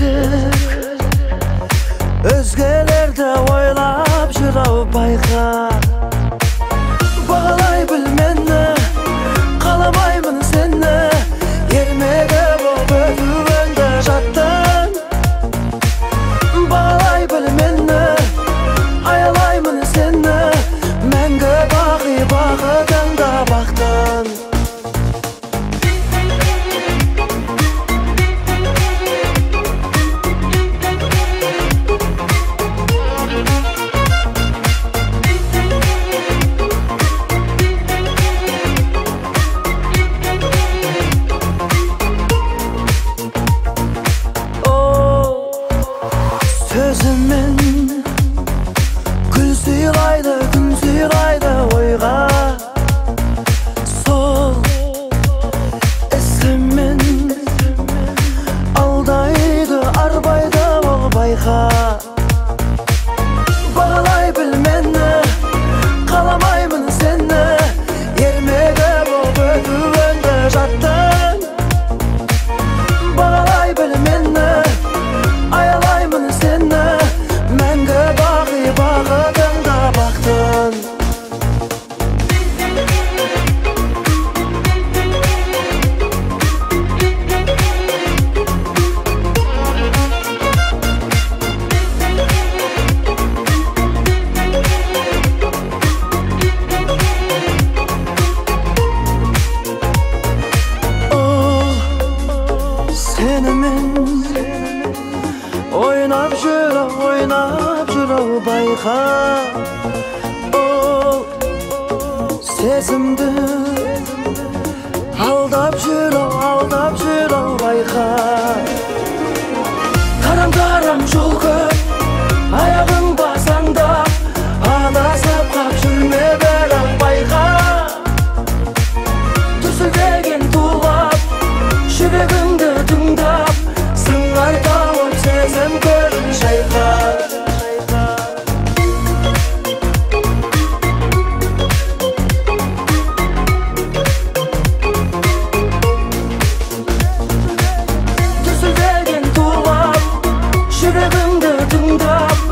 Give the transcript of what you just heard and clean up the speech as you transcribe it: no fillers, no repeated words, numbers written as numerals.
Жүрек өзгелерді ойлап жүр-ау байқа. Бағалай біл мені, қаламаймын сені, ермегі болып өтуіңді жаттың. Бағалай біл мені, аялаймын сені, мәңгі бақи бақытыңда бақтың. Сөзімен гүл сыйлайды, күн сыйлайды ойға. Сол ісімен алдайды, арбайды ол байқа. Бағалай біл мені, қаламаймын сені, ермегі болып өтуіңді жаттың. Бағалай біл мені, аялаймын сені, мәңгі бақи бақытыңда бақтың. Ол сенімен ойнап жүр-ау, ойнап жүр-ау байқа. Ол сезімді алдап жүр-ау, алдап жүр-ау байқа. Тарам-тарам жол көп, аяғың басаңдап, адасып қап жүрме бірақ байқа. Дүрсілдеген тулап, жүрегіңді тыңдап, сыңар тауып сезім көлін шайқа. Дүрсілдеген тулап, жүрегіңді тыңдап,